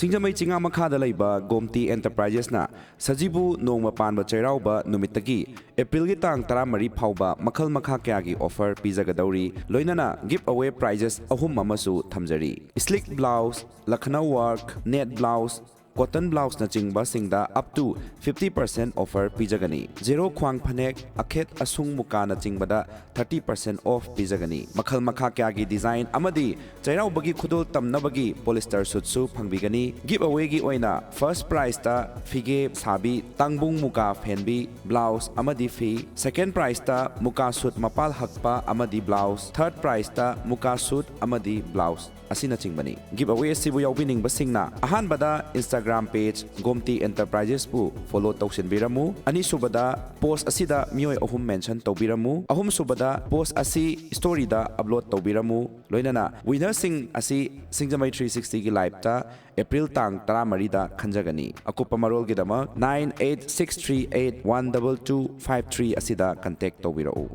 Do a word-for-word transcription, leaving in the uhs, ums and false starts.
ꯁꯤꯡꯖꯃꯩ ꯆꯤꯡꯉꯥ ꯃꯈꯥꯗ ꯂꯩꯕ ꯒꯣꯝꯇꯤ ꯑꯦꯟꯇꯔꯄ꯭ꯔꯥꯏꯖꯦꯁꯅ ꯁꯖꯤꯕꯨ ꯅꯣꯡꯃ ꯄꯥꯟꯕ ꯆꯩꯔꯥꯎꯕ ꯅꯨꯃꯤꯠꯇꯒꯤ ꯑꯦꯄ꯭ꯔꯤꯜꯒꯤ ꯇꯥꯡ ꯇꯔꯥꯃꯔꯤ ꯐꯥꯎꯕ ꯃꯈꯜ ꯃꯈꯥ ꯀꯌꯥꯒꯤ ꯑꯣꯐꯔ ꯄꯤꯖꯒꯗꯧꯔꯤ꯫ ꯂꯣꯏꯅꯅ ꯒꯤꯐ ꯑꯋꯦ ꯄ꯭ꯔꯥꯏꯖꯦꯁ ꯑꯍꯨꯝ ꯑꯃꯁꯨ ꯊꯝꯖꯔꯤ: slick blouse, Lucknow work, net blouse, cotton ꯕ꯭ꯂꯥꯎꯁꯅꯆꯤꯡꯕꯁꯤꯡꯗ up to fifty percent offer ꯄꯤꯖꯒꯅꯤ꯫ ꯖꯦꯔꯣ ꯈ꯭ꯋꯥꯡ ꯐꯅꯦꯛ, ꯑꯈꯦꯠ ꯑꯁꯨꯡ ꯃꯨꯀꯥꯅꯆꯤꯡꯕꯗ thirty percent off ꯄꯤꯖꯒꯅꯤ꯫ ꯃꯈꯜ ꯃꯈꯥ ꯀꯌꯥꯒꯤ ꯗꯤꯖꯥꯏꯟ ꯑꯃꯗꯤ ꯆꯩꯔꯥꯎꯕꯒꯤ ꯈꯨꯗꯣꯜ ꯇꯝꯅꯕꯒꯤ ꯄꯣꯂꯤꯁꯇꯔ ꯁꯨꯠꯁꯨ ꯐꯪꯕꯤꯒꯅꯤ꯫ ꯒꯤꯐ ꯑꯋꯦꯒꯤ ꯑꯣꯏꯅ ꯐꯥꯔꯁ ꯄ꯭ꯔꯥꯏꯖꯇ ꯐꯤꯒꯦ ꯁꯥꯕꯤ, ꯇꯥꯡꯕꯨꯡ ꯃꯨꯀꯥ ꯐꯦꯟꯕꯤ, ꯕ꯭ꯂꯥꯎꯁ ꯑꯃꯗꯤ ꯐꯤ, ꯁꯦꯀꯦꯟ ꯄ꯭ꯔꯥꯏꯖꯇ ꯃꯨꯀꯥ ꯁꯨꯠ ꯃꯄꯥꯜ ꯍꯛꯄ ꯑꯃꯗꯤ ꯕ꯭ꯂꯥꯎꯁ, ꯊꯥꯔꯠ ꯄ꯭ꯔꯥꯏꯖꯇ ꯃꯨꯀꯥ ꯁꯨꯠ ꯑꯃꯗꯤ ꯕ꯭ꯂꯥꯎꯁ ꯑꯁꯤꯅꯆꯤꯡꯕꯅꯤ꯫ ꯒꯤꯐ ꯑꯋꯦ ꯑꯁꯤꯕꯨ ꯌꯥꯎꯕꯤꯅꯤꯡꯕꯁꯤꯡꯅ ꯑꯍꯥꯟꯕꯗ Instagram page ꯒꯣꯝꯇꯤ ꯑꯦꯟꯇꯔꯄ꯭ꯔꯥꯏꯖꯦꯁꯄꯨ ꯐꯣꯂꯣ ꯇꯧꯁꯤꯟꯕꯤꯔꯝꯃꯨ꯫ ꯑꯅꯤꯁꯨꯕꯗ ꯄꯣꯁ ꯑꯁꯤꯗ ꯃꯤꯑꯣꯏ ꯑꯍꯨꯝ ꯃꯦꯟꯁꯟ ꯇꯧꯕꯤꯔꯝꯃꯨ꯫ ꯑꯍꯨꯝꯁꯨꯕꯗ ꯄꯣꯁ ꯑꯁꯤ ꯁ꯭ꯇꯣꯔꯤꯗ ꯑꯞꯂꯣꯗ ꯇꯧꯕꯤꯔꯝꯃꯨ꯫ ꯂꯣꯏꯅꯅ ꯋꯤꯅꯔꯁꯤꯡ ꯑꯁꯤ ꯁꯤꯡꯖꯃꯩ three sixtyꯒꯤ ꯂꯥꯏꯞꯇ ꯑꯦꯄ꯭ꯔꯤꯜ ꯇꯥꯡ ꯇꯔꯥꯃꯔꯤꯗ ꯈꯟꯖꯒꯅꯤ꯫ ꯑꯀꯨꯞꯄ ꯃꯔꯣꯜꯒꯤꯗꯃꯛ nine eight six three eight one double two five three ꯑꯁꯤꯗ ꯀꯟꯇꯦꯛ ꯇꯧꯕꯤꯔꯛꯎ꯫